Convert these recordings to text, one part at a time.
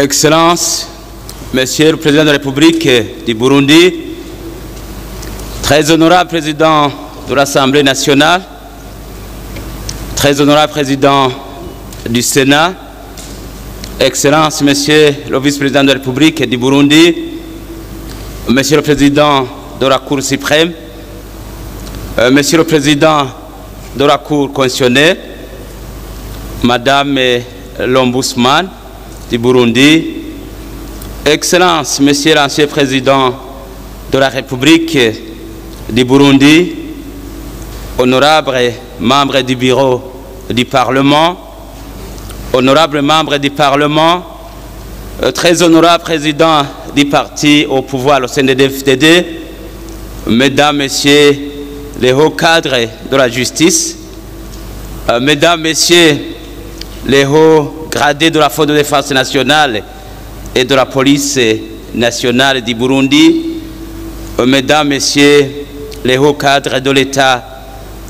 Excellence, Monsieur le Président de la République du Burundi, très honorable Président de l'Assemblée nationale, très honorable Président du Sénat, Excellence, Monsieur le Vice-président de la République du Burundi, Monsieur le Président de la Cour suprême, Monsieur le Président de la Cour constitutionnelle, Madame l'Ombudsman du Burundi, Excellence, Monsieur l'ancien Président de la République du Burundi, honorables membres du bureau du Parlement, honorables membres du Parlement, très honorable président du parti au pouvoir, le CNDD-FDD, mesdames, messieurs les hauts cadres de la justice, mesdames, messieurs les hauts gradés de la Force de défense nationale et de la police nationale du Burundi, mesdames, messieurs les hauts cadres de l'État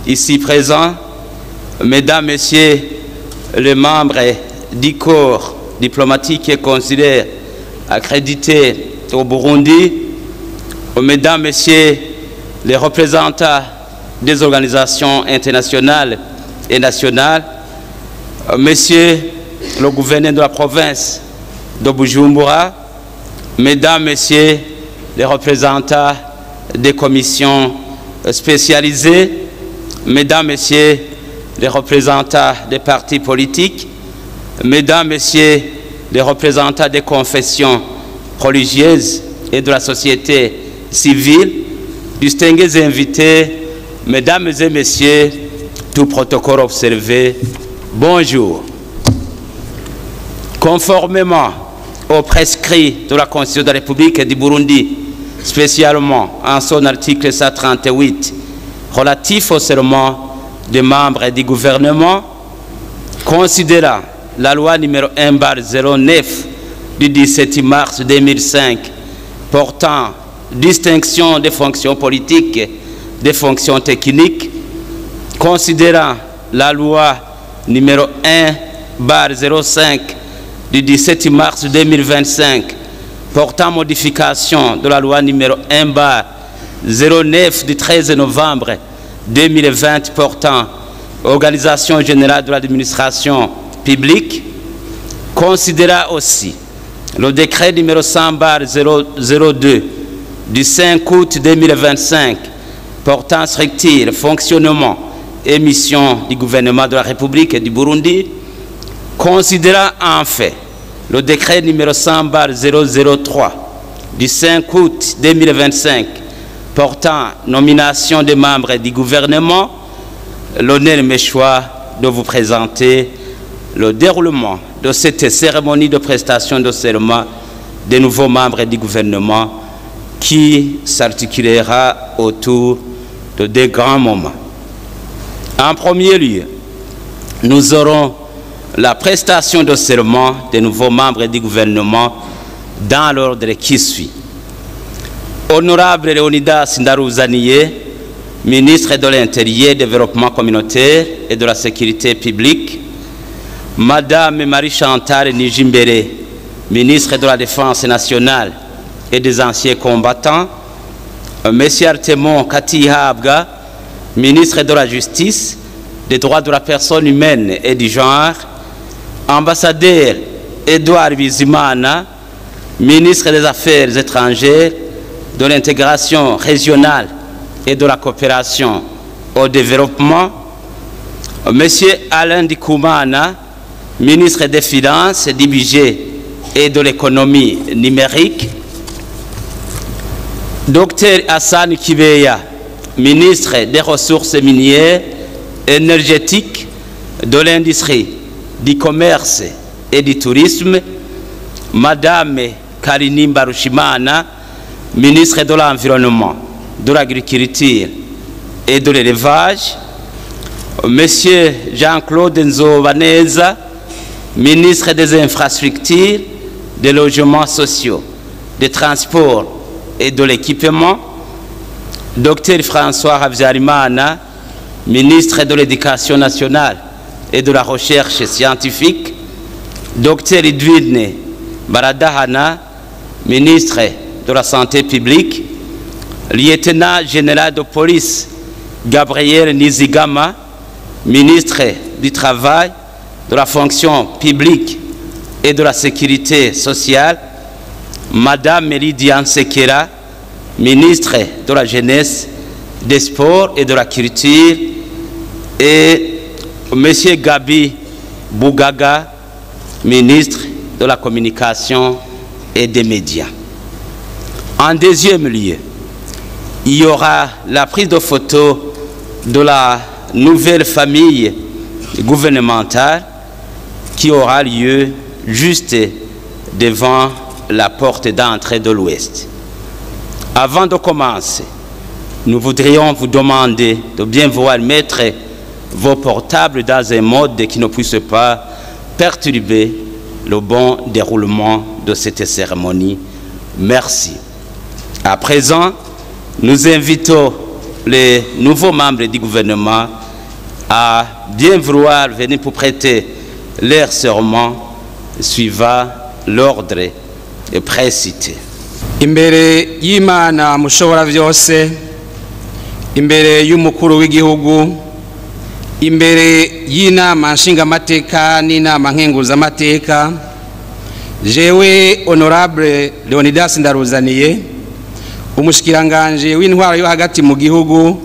ici présents, mesdames, messieurs les membres du corps diplomatique et consulaire accrédité au Burundi, mesdames, messieurs les représentants des organisations internationales et nationales, messieurs le gouverneur de la province de Bujumbura, mesdames, messieurs les représentants des commissions spécialisées, mesdames, messieurs les représentants des partis politiques, mesdames, messieurs les représentants des confessions religieuses et de la société civile, distingués invités, mesdames et messieurs, tout protocole observé, bonjour. Conformément aux prescrits de la Constitution de la République du Burundi, spécialement en son article 138 relatif au serment des membres du gouvernement, considérant la loi numéro 1/09 du 17 mars 2005 portant distinction des fonctions politiques des fonctions techniques, considérant la loi numéro 1/05 du 17 mars 2025 portant modification de la loi numéro 1/09 du 13 novembre 2020 portant organisation générale de l'administration publique, considéra aussi le décret numéro 100/002 du 5 août 2025 portant structure, fonctionnement et mission du gouvernement de la République du Burundi, considéra enfin le décret numéro 100/003 du 5 août 2025 portant nomination des membres du gouvernement, l'honneur m'échoit de vous présenter le déroulement de cette cérémonie de prestation de serment des nouveaux membres du gouvernement qui s'articulera autour de deux grands moments. En premier lieu, nous aurons la prestation de serment des nouveaux membres du gouvernement dans l'ordre qui suit. Honorable Léonidas Ndaruzaniye, ministre de l'Intérieur, Développement communautaire et de la Sécurité publique, Madame Marie-Chantal Nijimbere, ministre de la Défense nationale et des anciens combattants, Monsieur Arthémon Katihabwa, ministre de la Justice, des droits de la personne humaine et du genre, ambassadeur Edouard Bizimana, ministre des Affaires étrangères, de l'intégration régionale et de la coopération au développement, Monsieur Alain Ndikumana, ministre des Finances, du Budget et de l'économie numérique, Dr Hassan Kibeya, ministre des Ressources minières, énergétiques, de l'industrie, du commerce et du tourisme, Madame Karine Mbarushimana, ministre de l'Environnement, de l'Agriculture et de l'Élevage, Monsieur Jean-Claude Nzovaneza, ministre des Infrastructures, des Logements sociaux, des Transports et de l'Équipement, Dr François Habyarimana, ministre de l'Éducation nationale et de la Recherche scientifique, Dr Edwine Baradahana, ministre de la Santé publique, lieutenant général de police Gabriel Nizigama, ministre du Travail, de la fonction publique et de la sécurité sociale, Madame Lydia Nsekera, ministre de la Jeunesse, des Sports et de la Culture, et Monsieur Gabi Bougaga, ministre de la Communication et des Médias. En deuxième lieu, il y aura la prise de photo de la nouvelle famille gouvernementale qui aura lieu juste devant la porte d'entrée de l'Ouest. Avant de commencer, nous voudrions vous demander de bien vouloir mettre vos portables dans un mode qui ne puisse pas perturber le bon déroulement de cette cérémonie. Merci. À présent, nous invitons les nouveaux membres du gouvernement à bien vouloir venir pour prêter leur serment suivant l'ordre précité. Imbere y'Imana mushobora byose, imbere y'umukuru w'igihugu, imbere y'inama nshingamateka n'inama nkenguzamateka, jewe honorable Leonidas Ndaruzaniye, umushikiranganje w'intwaro yo hagati mu gihugu,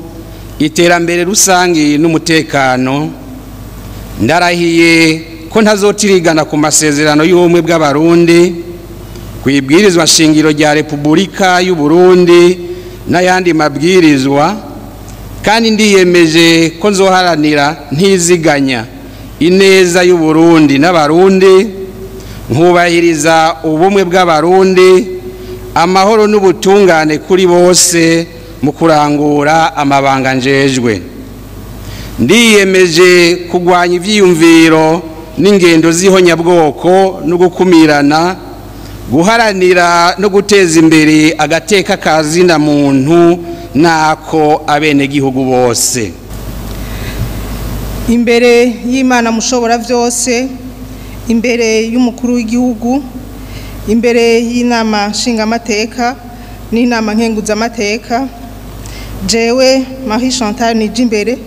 iterambere rusangi n'umutekano, ndarahiye ko ntazotirigana ku masezerano y'ubumwe bw'Abarundi, kwibwirizwa nshingiro rya Repubulika y'u Burundi n'ayandi mabwirizwa, kandi ndiyemeje ko nzoharanira ntiziganya ineza y'u Burundi n'Abarundi, nkubahiriza ubumwe bw'Abarundi, amahoro n'ubutungane kuri bose mu kurangura amabanga njejwe. Ndiyemeje kugwanya ivyiyumviro n'ingendo z'ihonyabwoko no gukumirana, guharanira no guteza imbere agateka kazina muntu nako abenegihugu bose. Imbere y'Imana mushobora byose, imbere y'umukuru w'igihugu, imbere y'inama nshingamateka n'inama nkenguzamateka, jewe Marie Chantal Nijimbere,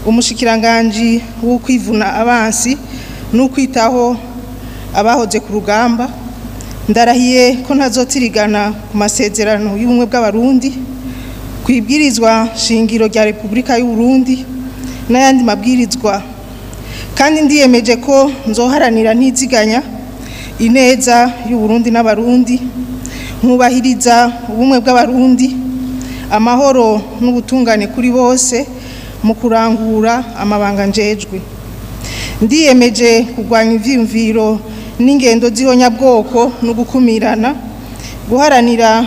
umushikiranganje w'ukwivuna abansi n'ukwitaho abahoze ku rugamba, ndarahiye ko ntazotirigana ku masezerano y'ubumwe bw'Abarundi, kwibwirizwa shingiro rya Repubulika y'u Burundi n'ayandi mabwirizwa, kandi ndiyemeje ko nzoharanira ntiziganya ineza y'u Burundi n'Abarundi, nkubahiriza ubumwe bw'Abarundi, amahoro n'ubutungane kuri bose mu kurangura amabanga njejwe. Ndiyemeje kurwanya ivyiyumviro n'ingendo z'ihonyabwoko no gukumirana, guharanira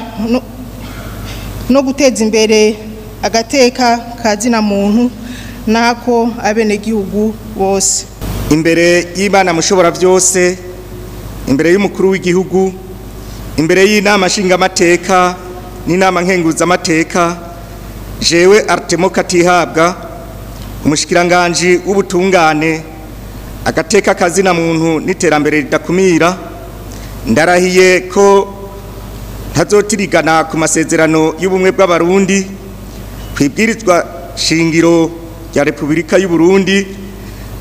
no guteza imbere agateka kazina muntu nako abenegihugu bose. Imbere y'Imana mushobora byose, imbere y'umukuru w'igihugu, imbere y'inama nshingamateka n'inama nkenguzamateka, jewe Artemo Katihabwa, umushikiranganje w'ubutungane, agateka kazina muntu n'iterambere ridakumira, ndarahiye ko ntazotirigana ku masezerano y'ubumwe bw'Abarundi, kwibwirizwa shingiro rya Repubulika y'u Burundi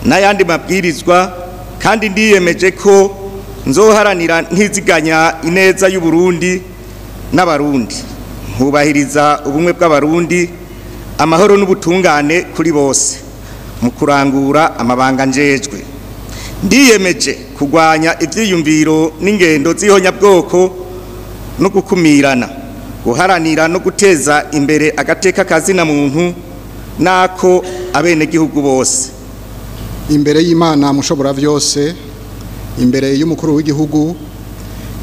n'ayandi mabwirizwa, kandi ndiyemeje ko nzoharanira ntiziganya ineza y'u Burundi n'Abarundi, nkubahiriza ubumwe bw'Abarundi, amahoro n'ubutungane kuri bose mu kurangura amabanga njejwe. Ndiyemeje kurwanya ivyiyumviro n'ingendo z'ihonyabwoko no gukumirana, guharanira no guteza imbere agateka kazina muntu nako abenegihugu bose. Imbere y'Imana mushobora byose, imbere y'umukuru w'igihugu,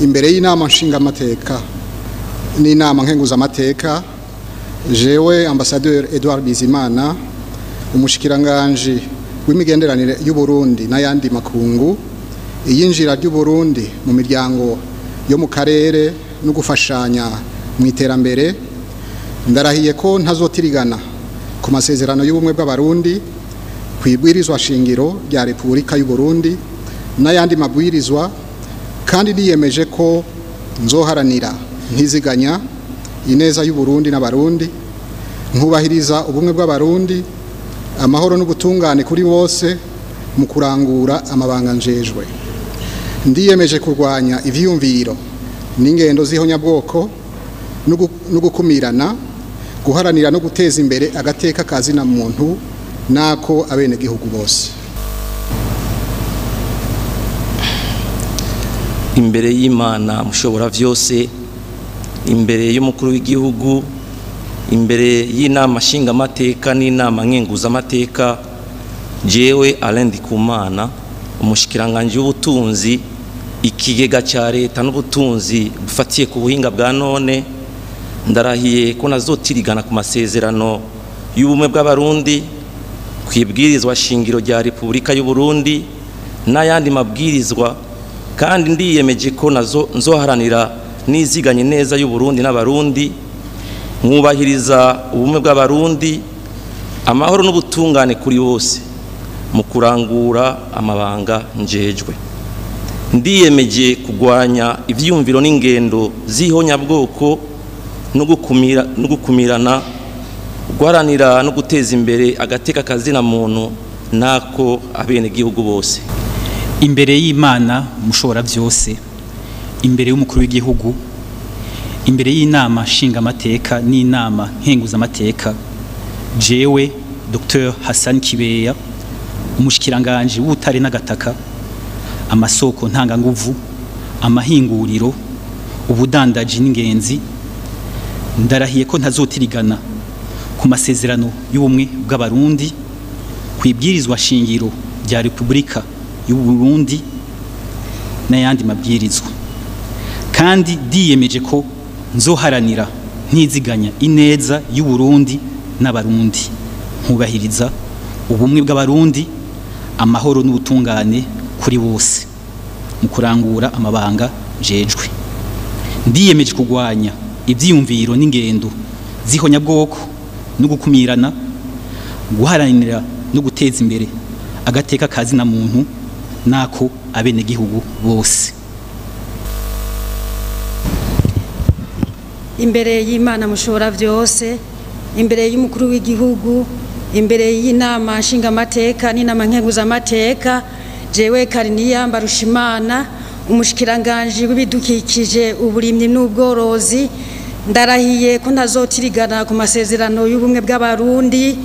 imbere y'inama nshingamateka n'inama nkenguzamateka, jewe ambassadeur Edouard Bizimana, umushikiranganje w'imigenderanire y'u Burundi n'ayandi makungu, iyinjira ry'u Burundi mu miryango yo mu karere no gufashanya mu iterambere, ndarahiye ko ntazotirigana ku masezerano y'ubumwe bw'Abarundi, kwibwirizwa shingiro rya Repubulika y'u Burundi n'ayandi mabwirizwa, Kandi niyemeje ko nzoharanira ntiziganya ineza y'Uburundi n'Abarundi, nkubahiriza ubumwe bw'Abarundi, amahoro n'ubutungane kuri bose mu kurangura amabanga njejwe. Ndiyemeje kurwanya ivyiyumviro n'ingendo z'ihonyabwoko no gukumirana, guharanira no guteza imbere agateka kazina muntu nako abenegihugu bose. Imbere y'Imana mushobora vyose, imbere y'umukuru w'igihugu, imbere y'inama nshingamateka n'inama nkenguzamateka, jewe Alain Ndikumana, umushikiranganje w'ubutunzi, ikigega ca leta n'ubutunzi bufatiye ku buhinga bwa none, ndarahiye ko nazotirigana ku masezerano y'ubumwe bw'Abarundi, kwibwirizwa shingiro rya Repubulika y'u Burundi n'ayandi mabwirizwa, kandi ndiyemeje ko nazo nzoharanira niziganye neza y'u Burundi n'Abarundi, mwubahiriza ubumwe bw'Abarundi, amahoro n'ubutungane kuri bose mu kurangura amabanga njejwe. Ndiyemeje kugwanya ivyiyumviro n'ingendo z'ihonyabwoko no gukumirana, guharanira no guteza imbere agateka kazina muntu nako abenegihugu bose. Imbere y'Imana mushobora byose, imbere y'umukuru w'igihugu, imbere y'inama nshingamateka n'inama nkenguzamateka, jewe Dr Hassan Kibeya, umushikiranganje w'ubutare n'agataka, amasoko ntanganguvu, amahinguriro, ubudandaji n'ingenzi, ndarahiye ko ntazotirigana ku masezerano y'ubumwe bw'Abarundi, kwibwirizwa shingiro rya Repubulika y'u Burundi n'ayandi mabwirizwa. Kandi diyemeje ko nzoharanira ntiziganya ineza y'u Burundi n'Abarundi, nkubahiriza ubumwe bw'Abarundi, amahoro n'ubutungane kuri bose mu kurangura amabanga jejwe. Ndiyemeje kugwanya ivyiyumviro n'ingendo z'ihonyabwoko no gukumirana, guharanira no guteza imbere agateka kazina muntu nako abenegihugu bose. Imbere y'Imana mushobora byose, imbere y'umukuru w'igihugu, imbere y'inama nshingamateka n'inama nkenguzamateka, jewe Kariniya Mbarushimana, umushikiranganje w'ibidukikije, uburimyi n'ubworozi, ndarahiye ko ntazotirigana ku masezerano y'ubumwe bw'Abarundi,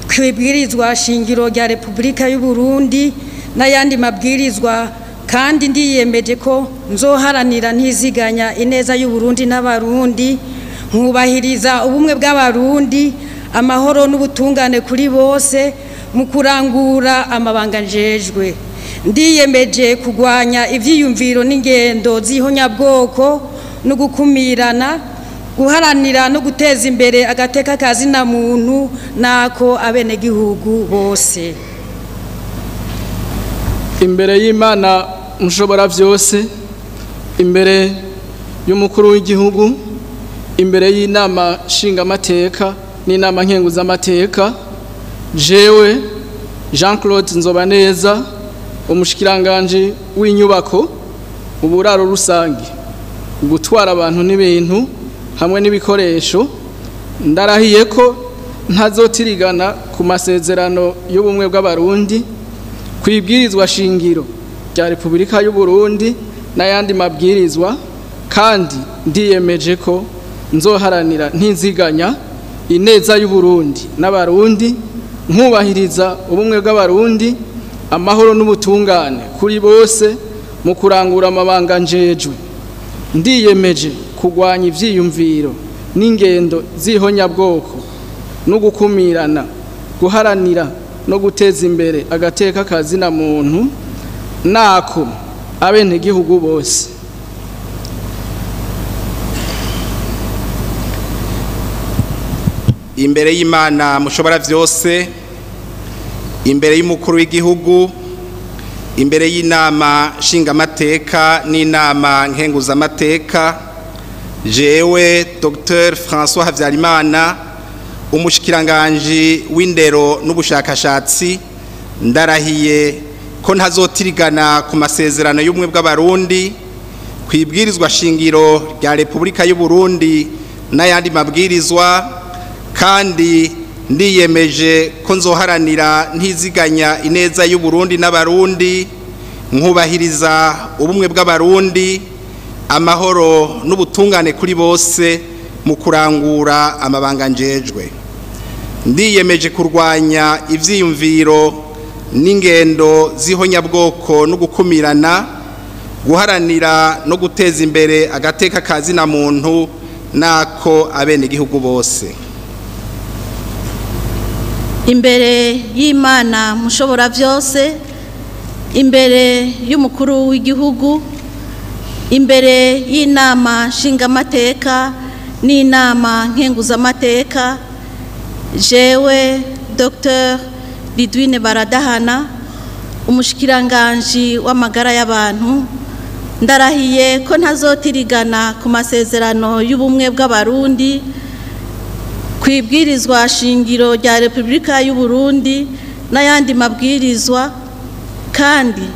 kwibwirizwa shingiro rya Repubulika y'u Burundi n'ayandi mabwirizwa, kandi ndiyemeje ko nzoharanira ntiziganya ineza y'u Burundi n'Abarundi, nkubahiriza ubumwe bw'Abarundi, amahoro n'ubutungane kuri bose mu kurangura amabanga njejwe. Ndiyemeje kugwanya ivyiyumviro n'ingendo z'ihonyabwoko no gukumirana, guharanira no guteza imbere agateka kazina muntu nako abenegihugu bose. Imbere y'Imana mushobora byose, imbere y'umukuru w'igihugu, imbere y'inama nshingamateka n'inama nkenguzamateka, jewe Jean Claude Nzobaneza, umushikiranganje w'inyubako, uburaro rusange, gutwara abantu n'ibintu hamwe n'ibikoresho, ndarahiye ko ntazotirigana ku masezerano y'ubumwe bw'Abarundi, kwibwirizwa shingiro rya Repubulika y'u Burundi n'ayandi mabwirizwa, kandi ndiyemeje ko nzoharanira ntiziganya ineza y'u Burundi n'Abarundi, nkubahiriza ubumwe bw'Abarundi, amahoro n'ubutungane kuri bose mu kurangura amabanga njejwe. Ndiyemeje kugwanya ivyiyumviro n'ingendo z'ihonyabwoko no gukumirana, guharanira no guteza imbere agateka kazina muntu nako abenegihugu bose. Imbere y'Imana mushobora vyose, imbere y'umukuru w'igihugu, imbere y'inama nshingamateka n'inama nkenguzamateka, jewe Dr François Habyarimana, umushikiranganje w'indero n'ubushakashatsi, ndarahiye ko ntazotirigana ku masezerano y'ubumwe bw'Abarundi, ku ibwirizwa shingiro rya Repubulika y'u Burundi n'ayandi mabwirizwa, kandi ndiyemeje ko nzoharanira ntiziganya ineza y'u Burundi n'abarundi, nkubahiriza ubumwe bw'abarundi, amahoro n'ubutungane kuri bose mu kurangura amabanga njejwe. Ndiyemeje kurwanya ivyiyumviro n'ingendo z'ihonyabwoko no gukumirana, guharanira no guteza imbere agateka kazina muntu nako abenegihugu bose. Imbere y'Imana mushobora byose, imbere y'umukuru w'igihugu, imbere y'inama nshingamateka n'inama nkenguzamateka, jewe Dr Lidwine Baradahana, umushikiranganji w'amagara y'abantu, ndarahiye ko ntazotirigana ku masezerano y'ubumwe bw'abarundi, ku ibwirizwa shingiro rya Repubulika y'u Burundi n'ayandi mabwirizwa, kandi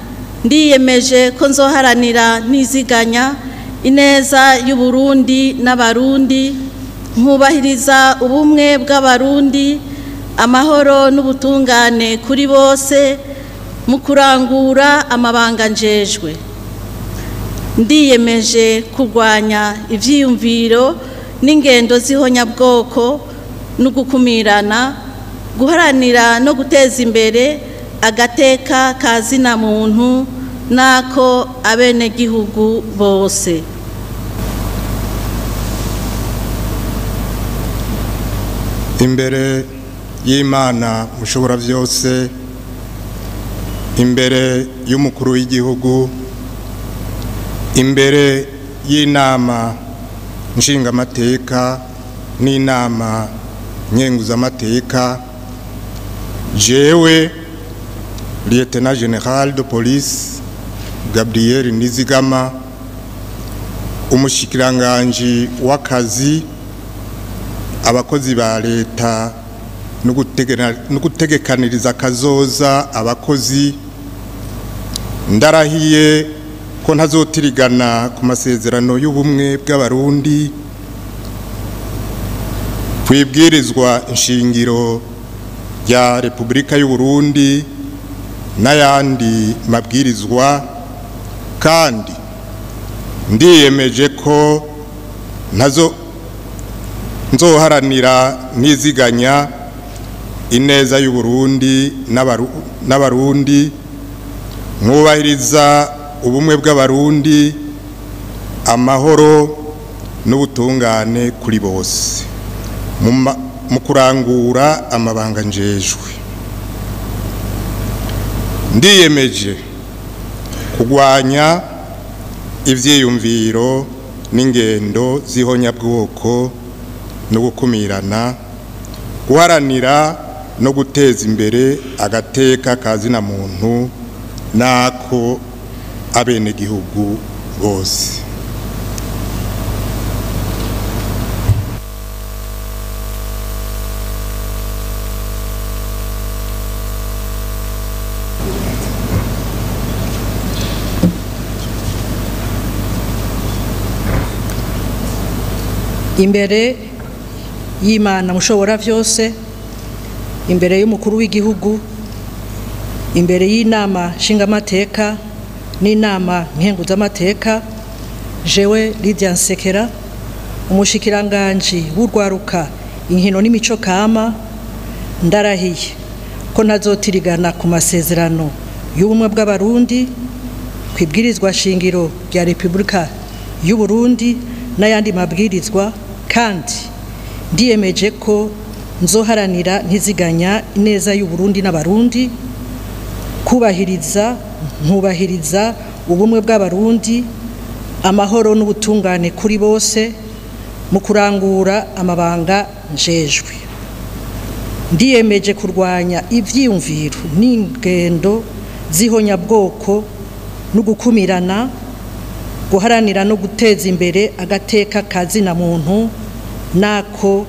ndiyemeje ko nzoharanira ntiziganya ineza y'u Burundi n'abarundi, nkubahiriza ubumwe bw'abarundi, amahoro n'ubutungane kuri bose mu kurangura amabanga njejwe. Ndiyemeje kurwanya ivyiyumviro n'ingendo z'ihonyabwoko no gukumirana, guharanira no guteza imbere agateka kazina muntu nako abenegihugu bose. Imbere y'Imana mushobora byose, imbere y'umukuru w'igihugu, imbere y'inama nshingamateka n'inama nkenguzamateka, jewe Lieutenant General de Police Gabriel Nizigama, umushikiranganji w'akazi, abakozi ba leta no gutegekaniriza kazoza abakozi, ndarahiye ko ntazotirigana ku masezerano y'ubumwe bw'abarundi, ku ibwirizwa nshingiro rya Repubulika y'u Burundi n'ayandi mabwirizwa, kandi ndiyemeje ko nzoharanira ntiziganya ineza y'u Burundi n'abarundi, nkubahiriza ubumwe bw'abarundi, amahoro n'ubutungane kuri bose mu kurangura amabanga njejwe. Ndiyemeje kurwanya ivyiyumviro n'ingendo z'ihonyabwoko no gukumirana, guharanira no guteza imbere agateka kazina muntu nako abenegihugu bose. Imbere y'Imana mushobora byose, imbere y'umukuru w'igihugu, imbere y'inama nshingamateka n'inama nkenguzamateka, jewe Lydia Nsekera, umushikiranganji w'urwaruka, inkino n'imico kama, ndarahiye ko ntazotirigana ku masezerano y'ubumwe bw'abarundi, ku ibwirizwa shingiro rya Repubulika y'u Burundi n'ayandi mabwirizwa, kandi ndiyemeje ko nzoharanira ntiziganya ineza y'u Burundi n'abarundi, kubahiriza nkubahiriza ubumwe bw'abarundi, amahoro n'ubutungane kuri bose mu kurangura amabanga njejwe. Ndiyemeje kurwanya ivyiyumviro n'ingendo z'ihonyabwoko no gukumirana, guharanira no guteza imbere agateka kazina muntu nako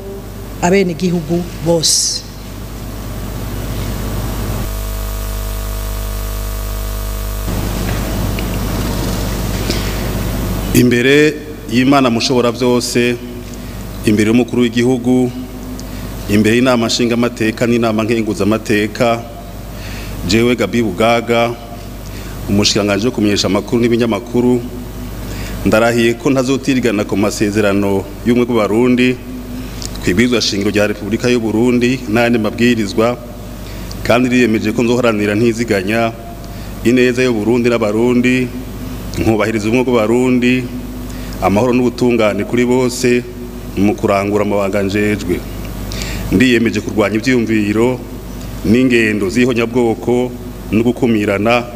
abenegihugu bose. Imbere y'Imana mushobora byose, imbere y'umukuru w'igihugu, imbere y'inama nshingamateka n'inama nkenguzamateka, jewe Gabi Bugaga, umushikiranganji wo kumenyesha amakuru n'ibinyamakuru, ndarahiye ko ntazotirigana ku masezerano y'ubumwe bw'Abarundi, kw'ibwirizwa shingiro rya Repubulika y'u Burundi n'ayandi mabwirizwa, kandi riyemeje ko nzoharanira ntiziganya ineza y'u Burundi n'Abarundi, nkubahiriza ubumwe bw'Abarundi, amahoro n'ubutungane kuri bose mu kurangura amabanga njejwe. Ndiyemeje kurwanya ivyiyumviro n'ingendo z'ihonyabwoko no gukumirana,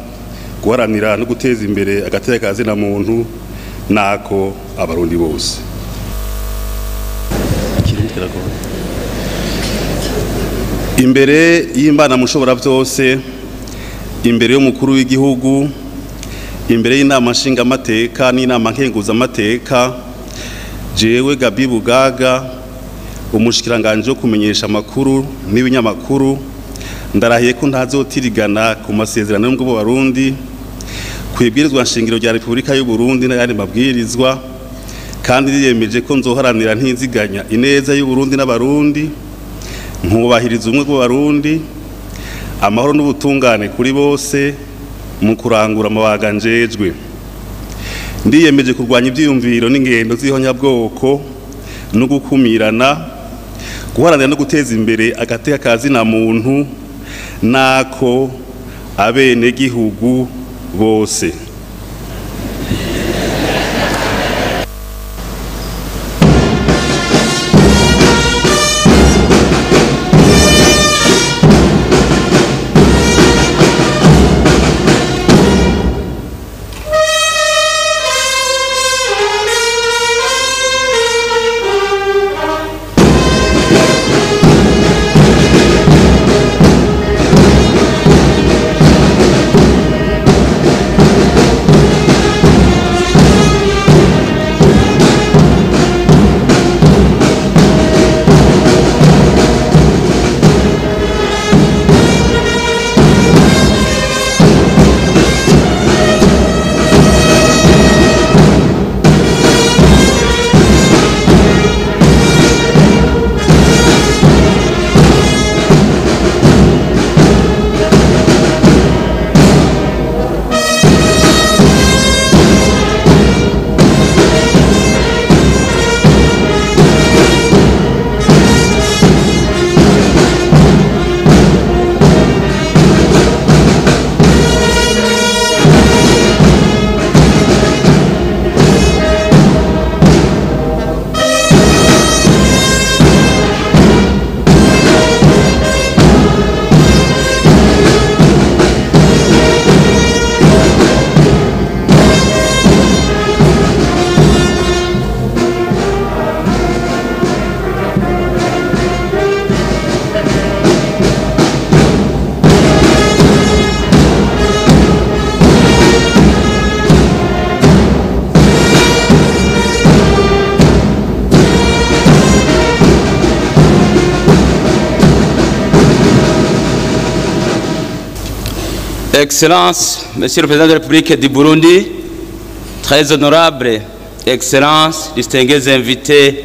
guharanira no guteza imbere agateka ka zina muntu nako Abarundi bose. Imbere y'Imana mushobora byose, imbere y'umukuru w'igihugu, imbere y'inama nshingamateka n'inama nkenguzamateka, jewe Gabi Bugaga, umushikiranganji wo kumenyesha amakuru n'ibinyamakuru, ndarahiye ko ntazotirigana ku masezerano y'ubumwe bw'Abarundi, kw'ibwirizwa nshingiro rya Repubulika y'u Burundi n'ayandi mabwirizwa, kandi riyemeje ko nzoharanira ntiziganya ineza y'u Burundi n'Abarundi, nkubahiriza ubumwe bw'Abarundi, amahoro n'ubutungane kuri bose mu kurangura amabanga njejwe. Ndiyemeje kurwanya ivyiyumviro n'ingendo z'ihonyabwoko no gukumirana, guharanira no guteza imbere agateka ka zina muntu nako abenegihugu bose. Excellence, Monsieur le Président de la République du Burundi, très honorable Excellence, distingués invités,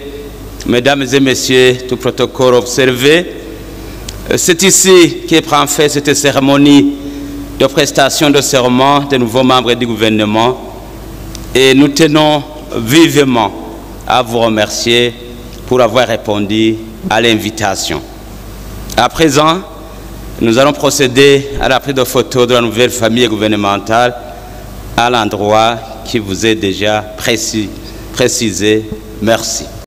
Mesdames et Messieurs, tout protocole observé, c'est ici que prend fin cette cérémonie de prestation de serment des nouveaux membres du gouvernement et nous tenons vivement à vous remercier pour avoir répondu à l'invitation. À présent, nous allons procéder à la prise de photo de la nouvelle famille gouvernementale à l'endroit qui vous est déjà précisé. Merci.